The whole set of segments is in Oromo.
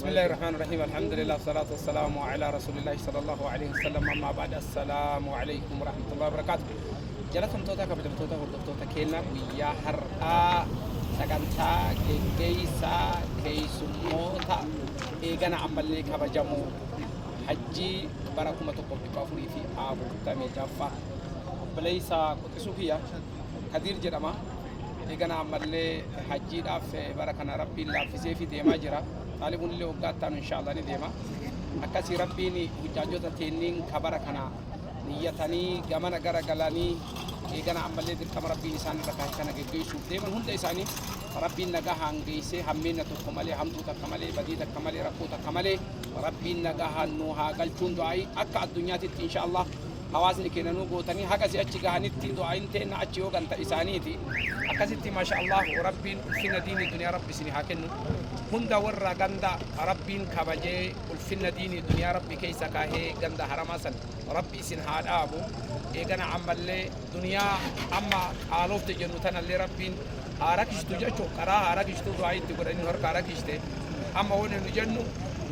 Bismillahi rahmaani rahiim alhamdulillah salaatu wassalaamu ala rasuulillahi sallallahu alaihi wasallam amma ba'da assalaamu alaikum warahmatullahi wabarakatuh. Jalatamtoota kabajamtoota hordoftoota keenya, guyyaa har'aa sagantaa geggeessaa keessummoota eegana ammallee kabajamu hajjii bara 1446ffaa obboleessa quxisuu kiyya Kadiir jedhama. Eegana ammallee hajjiidhaaf bara kana Rabbiin laaffisee fi deemaa jira. Xaalibuun illee waggaa itti aanu inshaallah ni deema. Akkasii Rabbiin hujjaajota teenniin ka bara kana niyyatanii gamana gara galanii eegana ammallee dirqama Rabbiin isaan irra kaahe kana geggeessuuf deeman hunda isaanii Rabbiin nagahaan geessee, hammeenna tokko malee, hamtuu takka malee, badii takka malee, rakkoo takka malee Rabbiin nagahaan nu haa galchuun du'aa'ii akka addunyaatitti inshaallah hawaasni keenya nuu gootanii haga si achi gahanitti du'aa'iin teenna achi yoo ganta isaaniiti. Akkasitti masha Allah, Rabbiin ulfina diinii duniyaa Rabbi isin haa kennu. Hunda warra ganda Rabbiin kabajee ulfina diinii duniyaa Rabbi keessa kaahee ganda haramaa san Rabbi isin haa dhaabu. Eegana ammallee duniyaa amma qaaloofte jennu tanallee Rabbiin haa rakishtu jechuun karaa haa rakishtu, du'aa itti godhanii nu harkaa rakishte. Amma wanni nu jennu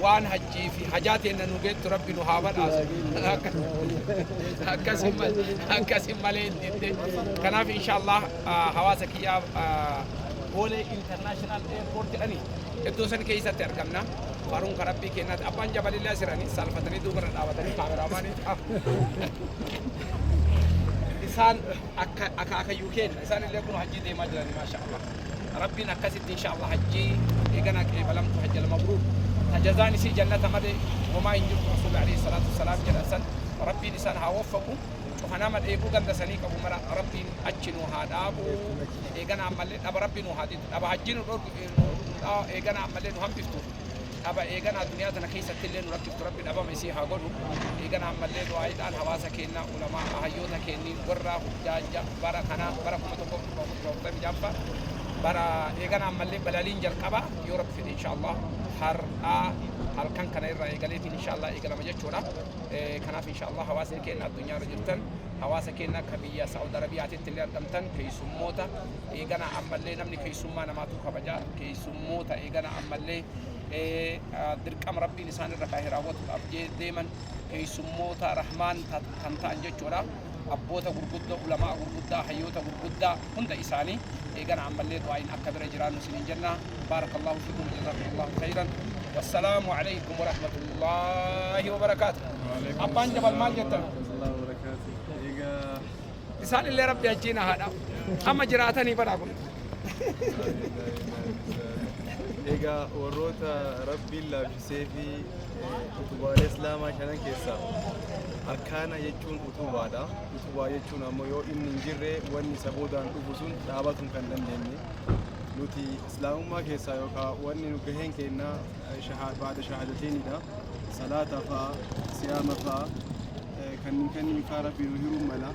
waan hajjii fi hajaa teenna nu geettu Rabbi nu haa badhaasu. Akkasin malee hin didde. Kanaaf inshallah hawaasa kiyyaa, Boolee International Airport jedhani iddoo san keessatti argamna. Faaruun kan Rabbii kennaati. Abbaan jabalillee asirrani saalfatanii duubarra dhaabatanii kaameraamaanii isaan akka akaakayyuu kenna. Isaan illee kun hajjii deemaa jirani, maasha Allah. Rabbiin akkasitti insha Allah hajjii eegana qeebalamtu, hajjal mabruur, tajazaan isii jannata malee homaa hin jirtu Rasuulli alayhi salaatu wassalaam jedhan san Rabbiin isaan haa waffaqu. Cufa nama dheebuu ganda sanii qabu mara Rabbiin achi nu haa dhaabu. Eegana ammallee dhaba Rabbi nu haa didu, dhaba hajjii nu dhorgu, eegana ammallee nu hambiftu, dhaba eegana addunyaa tana keessatti illee nu rakkiftu Rabbi dhabama isii haa godhu. Eegana ammallee du'aayiidhaan hawaasa keenya, ulamaa, hayyoota keenniin, warra hujjaaja bara kana bara 1446ffaa bara eegana ammallee balaliin jalqaba yoo Rabbi fedhe insha Allah har'aa halkan kana irraa eegaleetiin insha Allah eegalama jechuudha. Kanaaf insha Allah hawaasni keenya addunyaa irra jirtan, hawaasa keenya akka biyya Saa'ud Arabiyaatitti illee argamtan, keessummoota eegana ammallee namni keessummaa namaatu kabaja, keessummoota eegana ammallee dirqama Rabbiin isaan irra kaa'e raawwatuudhaaf deeman, keessummoota rahmaan kan ta'an jechuudha. Abboota gurguddoo, ulamaa gurguddaa, hayyoota gurguddaa hunda isaanii eegana ammallee du'aayin akka bira jiraannu isiniin jenna. Baarakallahu fiikum, jazakumullahu khayran, wassalaamu alaykum warahmatullahi wabarakaatu. Abbaan jabal maal jettan? Isaan illee Rabbi ajjiina haadha amma jiraatanii badhaa kun. Egaa warroota Rabbiin laaffisee fi utubaalee Islaamaa shanan keessaa arkaana jechuun utubaadha. Utubaa jechuun ammoo yoo inni hin jirre wanni isa boodaan dhufu sun dhaabatuun kan dandeenye. Nuti Islaamummaa keessaa yookaan wanni nu gaheen keenya baada shahadateenidha. Salaata fa'a, siyaama fa'a, kanneen kanneen fa'a Rabbi nu hiruu mala.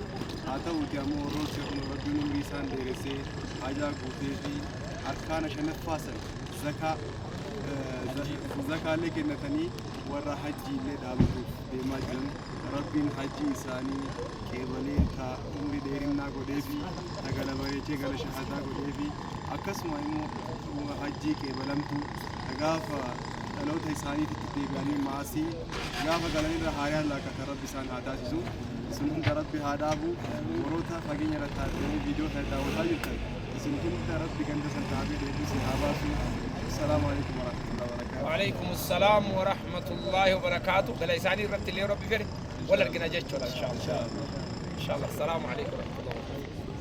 Haa ta'uuti ammoo warroota kun Rabbiin umrii isaan dheeressee hajaa guutee fi arkaana shanaffaa san zakaa zakaalee kennatanii warra hajjii illee dhaabatuuf deemaa jiran, Rabbiin hajjii isaanii qeebalee ta umrii dheerinnaa godhee fi ta gala bareechee gala shahadaa godhee fi akkasuma immoo hajjii qeebalamtu ta gaafa dhaloota isaaniititti deebi'anii maasii gaafa galanirra haariyaan laaqatan Rabbi isaan haa taasisu. Isin hunda Rabbi haa dhaabu. Warroota fageenya irra taatanii viidiyoo kana daawwataa jirtan, isin hunda Rabbi ganda san dhaabee dheebuu isin haa baasu. Assalaamu alaikum warahmatullahi wabarakatuh. Waalaikum salaam wa rahmatullahi wa barakaatu. Gala isaanii irratti illee Rabbi fedhe wal argina jechuudha insha Allah. Insha Allah. Assalaamu alaikum wa rahmatullahi wa barakatuh.